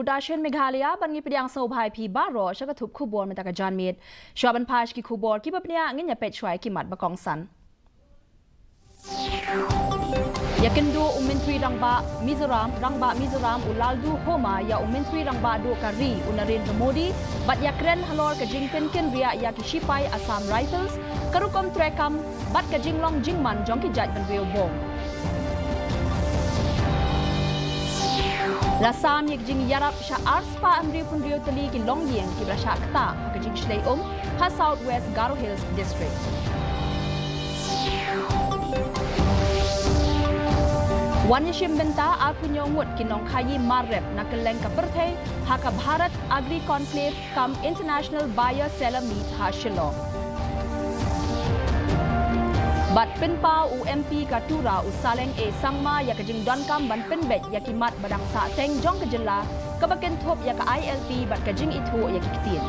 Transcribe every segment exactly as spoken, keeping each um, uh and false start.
Dashin Meghalaya, ban ngi pdiang sngewbha ïa phi baroh sha ka thup khubor mynta ka janmiet. Shuwa ban phai sha ki khubor kiba bniah, ngin ïa peit shuwa ïa ki mat ba kongsan. Ïakynduh u Myntri Rangbah Mizoram, Rangbah Mizoram u Lalduhoma ïa u Myntri Rangbah Duh ka Ri u Narendra Modi, bad ïakren halor ka jingpynkynriah ïa ki shipai Assam Rifles, ka rukom treikam, bad ka jinglong jingman jong ki jaitbynriew bym. La sam ïa ka jingïarap sha arspah hynriewphew hynriew tylli ki longïing kiba la shah ktah ha ka jingshlei um ha South West Garo Hills District. Wan ïashim bynta arphew hynñiew ngut ki nongkhaïi mar rep na kylleng ka pyrthei ha ka Bharat Agri Conclave cum International Buyer Seller Meet ha Shillong. Bad pynpaw u M P ka Tura u Saleng A Sangma ïa ka jingdonkam ban pynbeit ïa ki mat ba dang sahteng jong ka jylla kaba kynthup ïa ka I L P bad ka jingithuh ïa ki ktien.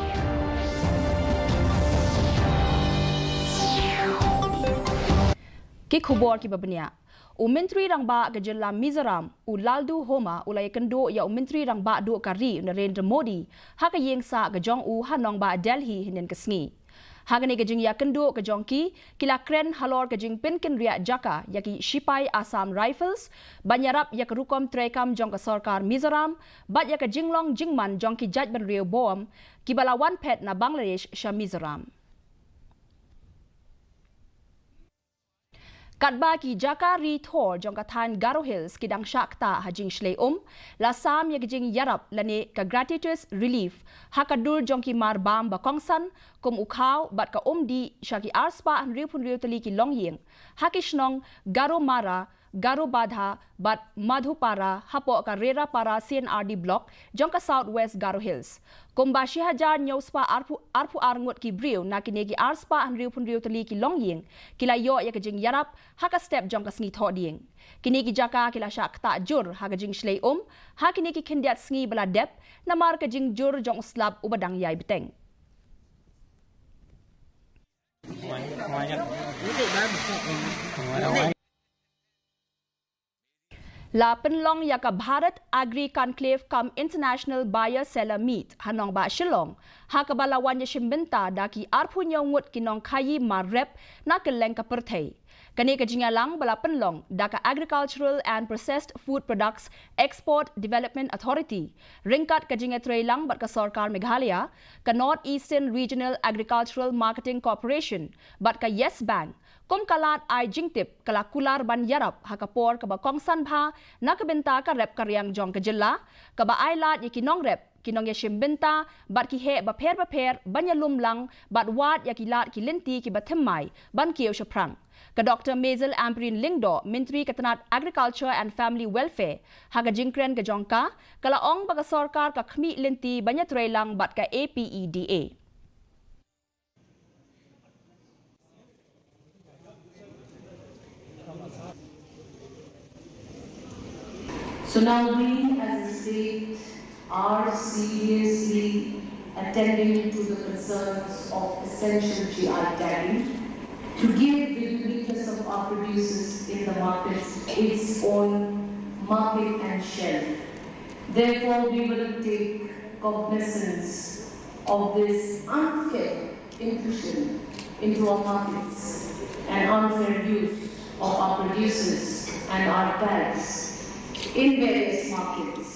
Ki khubor kiba bniah. U Myntri Rangbah ka jylla Mizoram, u Lalduhoma, u la ïakynduh ïa u Myntri Rangbah Duh ka Ri u Narendra Modi ha ka ïing sah ka jong u ha nongbah Delhi hynnin ka sngi. Ha kane ka jingïakynduh ka jong ki, ki la kren halor ka jingpynkynriah jaka ïa ki shipai Assam Rifles, ban ïarap ïa ka rukom treikam jong ka sorkar Mizoram, bad ïa ka jinglong jingman jong ki jaitbynriew bym, kiba la wan phet na Bangladesh sha Mizoram. Katba ki jaka ri thor jong ka thaiñ Garo Hills ki dang shah ktah ha jingshlei um, la sam ïa ka jingïarap lane ka gratuitous relief ha ka dur jong ki mar bam ba kongsan, kum u khaw bad ka umdih sha ki arspah hynriewphew hynriew tylli ki longïing ha ki shnong Garomara, Garobadha bad Madhupara hapoh ka Rerapara C and R D Block jong ka South West Garo Hills. Kumba shi hajar hynñiew spah arphew, arphew ar ngut ki briew na kine ki arspah hynriewphew hynriew tylli ki longïing ki la ïoh ïa ka jingïarap ha ka step jong ka sngi Thohdieng. Kine ki jaka ki la shah ktah jur ha ka jingshlei um ha kine ki khyndiat sngi ba la dep namar ka jingjur jong u slap uba dang ïai bteng. La pynlong ïa ka Bharat Agri Conclave cum International Buyer Seller Meet ha nongbah Shillong, ha kaba la wan ïashim bynta da ki arphew hynñiew ngut ki nongkhaïi mar rep na kylleng ka pyrthei. Kane ka jingïalang ba la pynlong da ka Agricultural and Processed Food Products Export Development Authority, ryngkat ka jingïatreilang bad ka sorkar Meghalaya, ka North Eastern Regional Agricultural Marketing Corporation bad ka Yes Bank, kum ka lad ai jingtip ka la kular ban ïarap ha ka por kaba kongsan bha na ka bynta ka rep ka riang jong ka jylla, kaba ai lad ïa ki nongrep, ki nongïashim bynta bad ki heh bapher bapher ban ïalum lang bad wad ïa ki lad ki lynti kiba thymmai ban kiew shaphrang. Ka Doktor Mazel Ampareen Lyngdoh, Myntri ka tnat Agriculture and Family Welfare, ha ka jingkren ka jong ka, ka la ong ba ka sorkar ka khmih lynti ban ïatreilang bad ka A P E D A. So now we as a state are seriously attending to the concerns of essential G I tagging to give the uniqueness of our producers in the markets its own market and shelf. Therefore, we will take cognizance of this unfair intrusion into our markets and unfair use of our producers and our tags in various markets.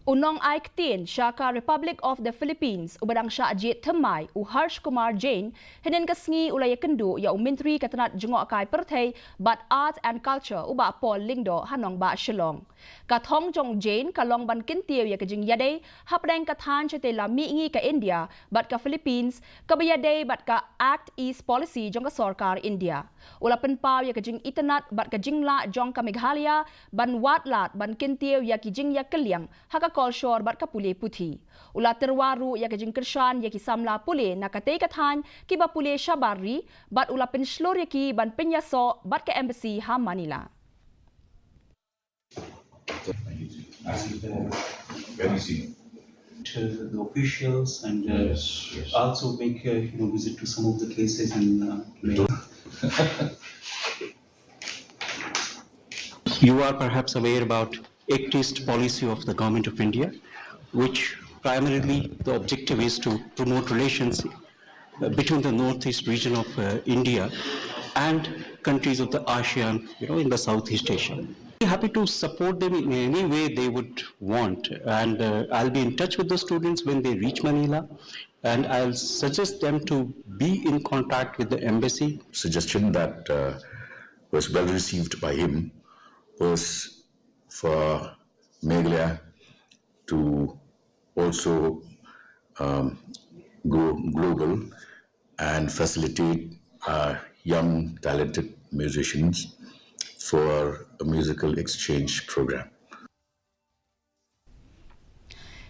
U nong ai ktien sha ka Republic of the Philippines uba dang shah jied thymmai, u Harsh Kumar Jain, hynnin ka sngi u la ïakynduh ïa u Myntri ka tnat jngohkai pyrthei bad Art and Culture, u Bah Paul Lyngdoh, ha nongbah Shillong. Ka thong jong u Jain ka long ban kyntiew ïa ka jingïadei hapdeng ka thaiñ shatei lam mihngi ka India bad ka Philippines, kaba ïadei bad ka Act East Policy jong ka sorkar India. U la pynpaw ïa ka jingitynnad bad ka jinglah jong ka Meghalaya ban wad lad ban kyntiew ïa ki jingïakylliang ha ka kolshor bad ka pule puthi. U la tyrwa ruh ïa ka jingkyrshan ïa ki samla pule na katei ka thaiñ kiba pule shabar ri, bad u la pynshlur ïa ki ban pynïasoh bad ka embassy ha Manila. To the officials and, uh, also make a, you know, visit to some of the places and, uh, you are perhaps aware about Act East policy of the Government of India, which primarily the objective is to promote relations uh, between the northeast region of uh, India and countries of the ASEAN, you know, in the Southeast Asia. Be happy to support them in any way they would want, and uh, I'll be in touch with the students when they reach Manila, and I'll suggest them to be in contact with the embassy. Suggestion that uh, was well received by him was for Meghalaya to also um, go global and facilitate our young talented musicians for a musical exchange program.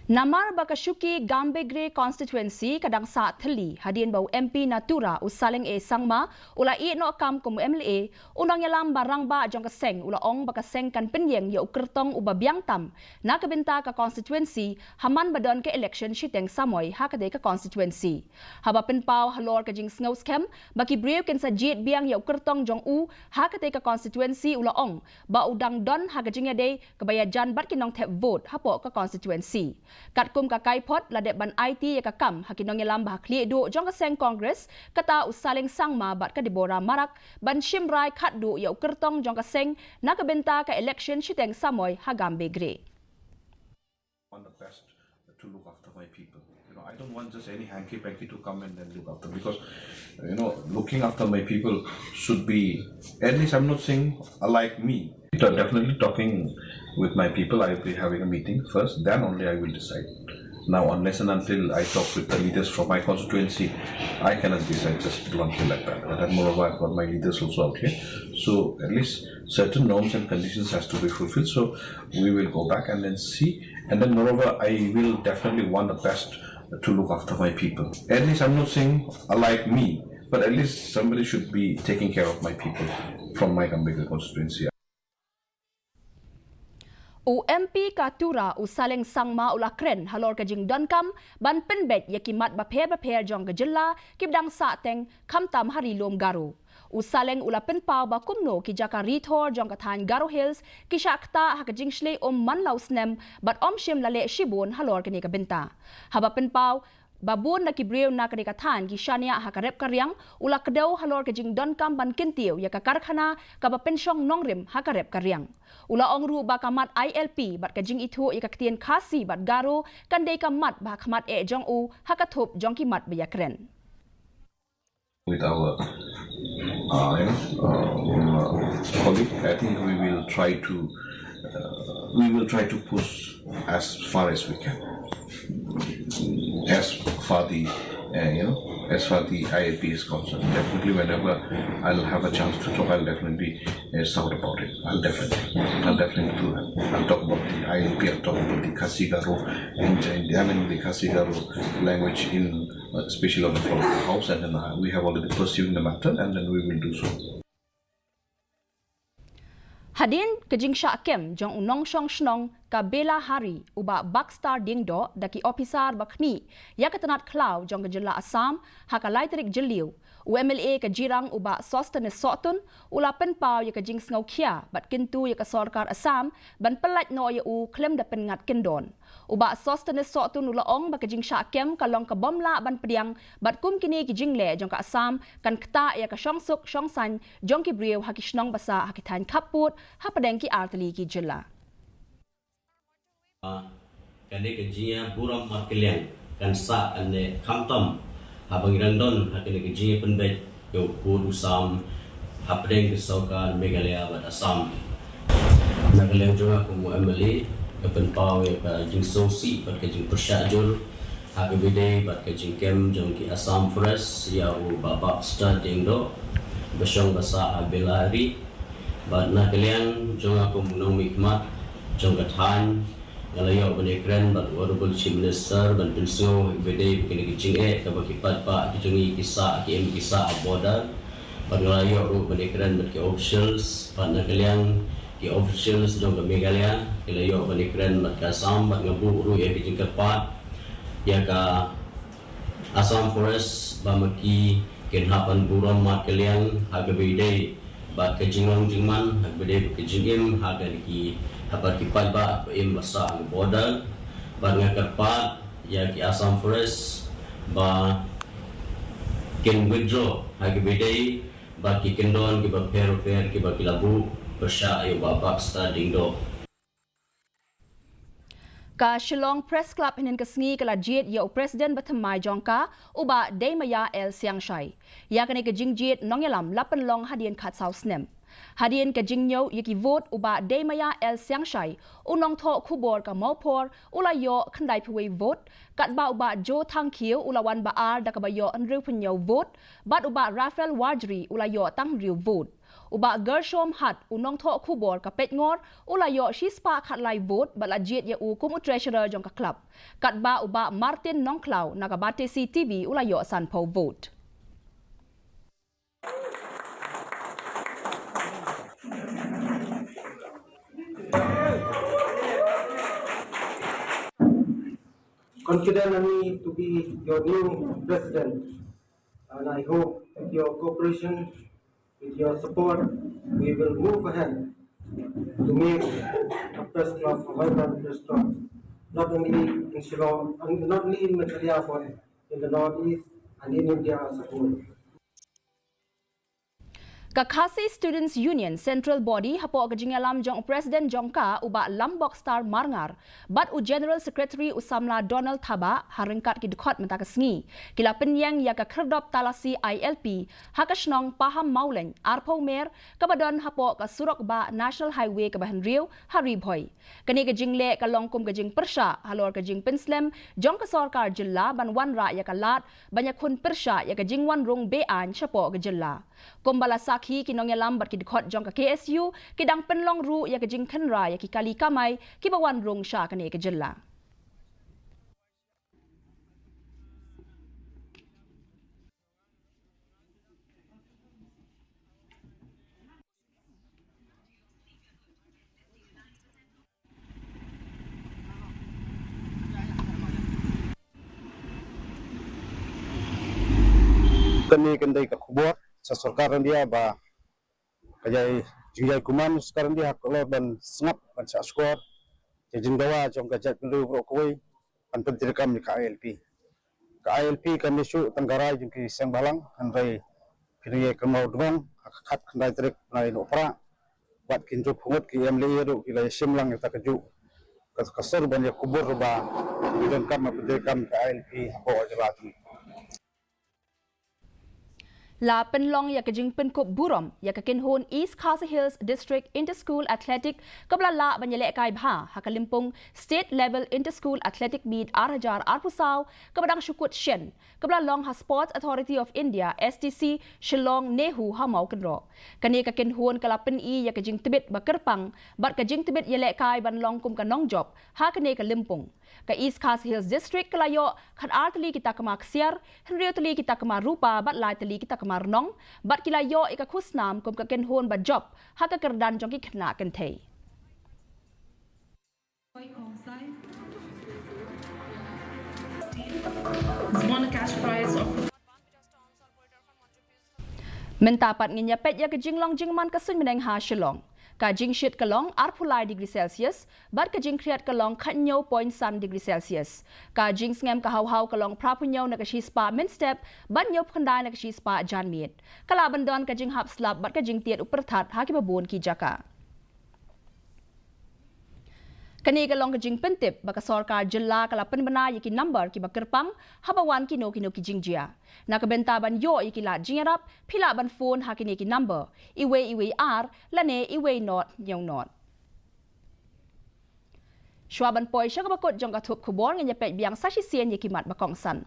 Namar ba ka shuki Gambegre constituency ka dang sah thylli hadien ba u M P na Tura u Saleng A Sangma u la ïeh noh kam kum u M L A, u nongïalam ba rangbah jong ka seng u la ong ba ka seng kan pynïeng ïa u kyrtong uba biang tam na ka bynta ka constituency ha man ba don ka election shiteng samoi ha katei ka constituency. Haba pynpaw halor ka jingsngew skhem ba ki briew kin sa jied biang ïa u kyrtong jong u ha katei ka constituency u la ong ba u dang don ha ka jingïadei kaba ïajan bad ki nongthep vote hapoh ka constituency. Katkum ka kaiphod la dep ban aiti ïa ka kam ha ki nongïalam ba ha khlieh duh jong ka seng Congress, kata u Saleng Sangma bad ka Deborah Marak ban shim rai khatduh ïa u kyrtong jong ka seng na ka bynta ka election shiteng samoi ha Gambegre. Want the best to look after my people. You know, I don't want just any hanky panky to come and then look after, because you know, looking after my people should be, at least I'm not saying like me. So definitely talking with my people, I will be having a meeting first, then only I will decide. Now, unless and until I talk with the leaders from my constituency, I cannot decide just bluntly like that. And moreover, I've got my leaders also out here. So at least certain norms and conditions has to be fulfilled. So we will go back and then see. And then moreover, I will definitely want the best to look after my people. At least I'm not saying like me, but at least somebody should be taking care of my people from my Gambegre constituency. U M P ka Tura u Saleng Sangma u la kren halor ka jingdonkam ban pynbeit ïa ki mat bapher bapher jong ka jylla kiba dang sah teng khamtam ha ri lum Garo. U Saleng u la pynpaw ba kumno ki jaka ri thor jong ka thaiñ Garo Hills ki shah ktah ha ka jingshlei um man la u snem bad ym shym la leh shibun halor kane ka bynta. Haba pynpaw ba bun na ki briew na kane ka thaiñ ki shaniah ha ka rep ka riang, u la kdew halor ka jingdonkam ban kyntiew ïa ka karkhana kaba pynshong nongrim ha ka rep ka riang. U la ong ruh ba ka mat I L P bad ka jingithuh ïa ka ktien Khasi bad Garo kan dei ka mat ba ha khmat eh jong u ha ka thup jong ki mat ba ïakren. With our uh, you know, uh, colleague, I think we will try to uh, we will try to push as far as we can, as far the uh, you know, as far the I L P is concerned. Definitely, whenever I'll have a chance to talk, I'll definitely uh, shout about it. I'll definitely, I'll definitely do that. I'll talk about the I L P. I'll talk about the Khasi Garo and I mean the Khasi Garo language in especially on the floor of the house, and then uh, we have already pursuing the matter, and then we will do so. Hadien ka jingshah kem jong u nongshong shnong ka Belahari u Bah Baxter Diengdoh da ki ophisar ba khmih ïa ka tnat khlaw jong ka jylla Assam ha ka lai tarik Jylliew, u M L A ka Jirang u Bah Sosthenes Sohtun u la pynpaw ïa ka jingsngewkhia bad kyntu ïa ka sorkar Assam ban pyllait noh ïa u khlem da pynngat kyndon. U Bah Sosthenes Sohtun u la ong ba ka jingshah kem ka long ka bym lah ban pdiang bad kum kine ki jingleh jong ka Assam kan ktah ïa ka shongsuk shongsaiñ jong ki briew ha ki shnong ba sah ha ki thaiñ khappud hapdeng ki artylli ki jylla. Kane ka jingïaburom markylliang kan sah kane khamtam haba ngi dang don ha kane ka jingïapynbeit ïa u pud u sam hapdeng ka sorkar Meghalaya bad Assam. Na ka liang jong nga kum u M L A, nga pynpaw ïa ka jingsngewsih bad ka jingpyrshah jur ha kaba ïadei bad ka jingkem jong ki Assam Forest ïa u Bah Baxter Diengdoh ba shong ba sah ha Belahari. Bad na ka liang jong nga kum u nongmihkhmat jong ka thaiñ, nga la ïoh ban ïakren bad u Honourable Chief Minister ban pynsngew ha kaba ïadei bad kane ka jingeh kaba ki paidbah ki jong ngi ki sah, ki im ki sah ha border. Bad nga la ïoh ruh ban ïakren bad ki officials, bad na ka liang ki officials jong ka Meghalaya ki la ïoh ban ïakren bad ka Assam, bad nga buh ruh ïa ka jingkyrpad ïa ka Assam Forest ba ma ki kin hap ban burom markylliang ha kaba ïadei bad ka jinglong jingman, ha kaba ïadei bad ka jingim ha kane ki Bad ki paidbah ba im ba sah ha ka border, bad nga kyrpad ïa ki Assam Forest ba kin withdraw ha ki bidei bad ki kyndon kiba pher pher kiba ki la buh pyrshah ïa u Bah Baxter Diengdoh. Ka Shillong Press Club hynnin ka sngi ka la jied ïa u President ba thymmai jong ka, u Bah Deimaïa L Siangshai. Ïa kane ka jingjied nongïalam la pynlong hadien khatsaw snem. Hadien ka jingñiew ïa ki vote, u Bah Deimaïa L Siangshai, u nongthoh khubor ka Mawphor, u la ïoh khyndaiphew wei vote, katba u Bah Joe Thangkhiew u la wan ba ar da kaba ïoh hynriewphew hynñiew vote, bad u Bah Raphael Warjri u la ïoh tang hynriew vote. U Bah Gershom Hat, u nongthoh khubor ka Petngor, u la ïoh shispah khatlai vote bad la jied ïa u kum u treasurer jong ka club. Katba u Bah Martin Nongkhlaw na ka Batesi T V u la ïoh sanphew vote. Confident in me to be your new president, and I hope with your cooperation, with your support, we will move ahead to make a press club, a vibrant press club, not only in Shillong, and not only in Meghalaya, but in the Northeast and in India as a whole. Ka Khasi Students Union Central Body hapoh ka jingïalam jong u President jong ka u Bah Lambokstar Marngar bad u General Secretary u Samla Donald Thabah ha ryngkat ki dkhot mynta ka sngi ki la pynïeng ïa ka khyrdop talasi I L P ha ka shnong Pahammawlein arphew mer kaba don hapoh ka surok bah National Highway kaba hynriew ha Ri Bhoi. Kane ka jingleh ka long kum ka jingpyrshah halor ka jingpynslem jong ka sorkar jylla ban wanrah ïa ka lad ban ïakhun pyrshah ïa ka jingwan rung be-aiñ shapoh ka jylla. Kumba la sakhi ki nongïalam bad ki dkhot jong ka K S U, ki dang pynlong ruh ïa ka jingkhynra ïa ki kali kamai kiba wan rung sha kane ka jylla. Kane kan dei ka khubor sha sorkar India ba ka jai, jingïai kumne sorkar India ha ka lor ban sngap, ban shah shkor ïa ka jingdawa jong ka jaitbynriew baroh kawei ban pyntreikam ïa ka I L P. Ka I L P kam ïashu tang ka rai jong ki seng bhalang, hynrei ki nongïai kynmaw dngong ha ka khatkhyndai tarik bnai Nohprah. Bad ki hynriewphew ngut ki M L A ruh ki la ïashim lang ïa kata kajuh ka, ka sur ban ïakubur ba ki donkam ban pyntreikam ïa ka I L P hapoh ka jylla jong ngi. La pynlong ïa ka jingpynkup burom ïa ka kynhun East Khasi Hills District Inter School Athletic kaba la lah ban ïalehkai bha ha ka lympung State Level Inter School Athletic Meet ar hajar arphew saw kaba dang shu kut shen, kaba la long ha Sports Authority of India, S T C, Shillong, NEHU, ha Mawkynroh. Kane ka kynhun ka la pyni ïa ka jingtbit ba kyrpang bad ka jingtbit ïalehkai ban long kum ka nongjop ha kane ka lympung. Ka East Khasi Hills District ka la ïoh khatar tylli ki takma ksiar, hynriew tylli ki takma rupa bad lai tylli ki takma rnong, bad ki la ïoh ïa ka khusnam kum ka kynhun ba jop ha ka kyrdan jong ki khynnah kynthei. Won a cash prize of Mynta pat ngin ïa peit ïa ka jinglong jingman ka suiñ bneng ha Shillong. Ka jingshit ka long arphew lai degree Celsius bad ka jingkhriat ka long khathynñiew point san degree Celsius. Ka jingsngem ka hawhaw ka long phraphew hynñiew na ka shispah mynstep bad hynñiewphew khyndai na ka shispah janmiet. Ka lah ban don ka jinghap slap bad ka jingtied u pyrthat ha kiba bun ki jaka. Kane ka long ka jingpyntip ba ka sorkar jylla ka la pynbna ïa ki number kiba kyrpang haba wan kino kino ki jingjia. Na ka bynta ban ïoh ïa ki lad jingïarap, phi lah ban phone ha kine ki number: iwei iwei ar lane iwei not hynñiew not. Shuwa ban poi sha kaba kut jong ka thup khubor, ngin ïa peit biang sa shisien ïa ki mat ba kongsan.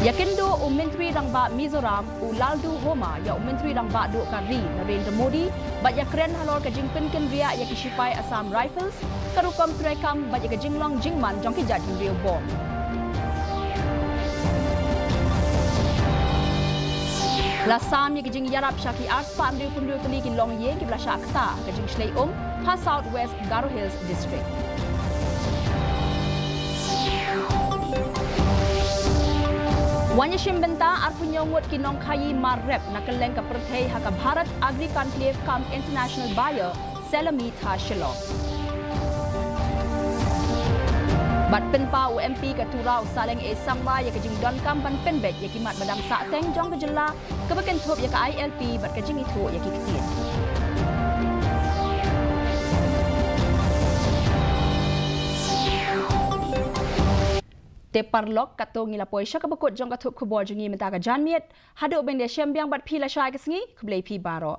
Ïakynduh u Myntri Rangbah Mizoram u Lalduhoma ïa u Myntri Rangbah Duh ka ri Narendra Modi bad ïakren halor ka jingpynkynriah ïa ki shipai Assam Rifles, ka rukom treikam bad ïa ka jinglong jingman jong ki jait bynriew bom. La sam ïa ka jingïarap sha ki arspah hynriewphew hynriew tylli ki longïing kiba la shah ktah ha ka jingshlei um ha South West Garo Hills District. Wan ïashim bynta arphew hynñiew ngut ki nongkhaïi mar rep na kylleng ka pyrthei ha ka Bharat Agri Conclave cum International Buyer Selamita Shillong. Bad pynpaw u M P ka Tura u Saleng A Sangma ïa ka jingdonkam ban pynbeit ïa ki mat ba dang sahteng jong ka jylla kaba kynthup ïa ka I L P bad ka jingithuh ïa ki ktien. Te paralok, katto ngi la poi sha kaba kut jong ka thup khubor jong ngi mynta ka janmiet. Haduh ban da shem biang bad phi lashai ka sngi, khublei phi baroh.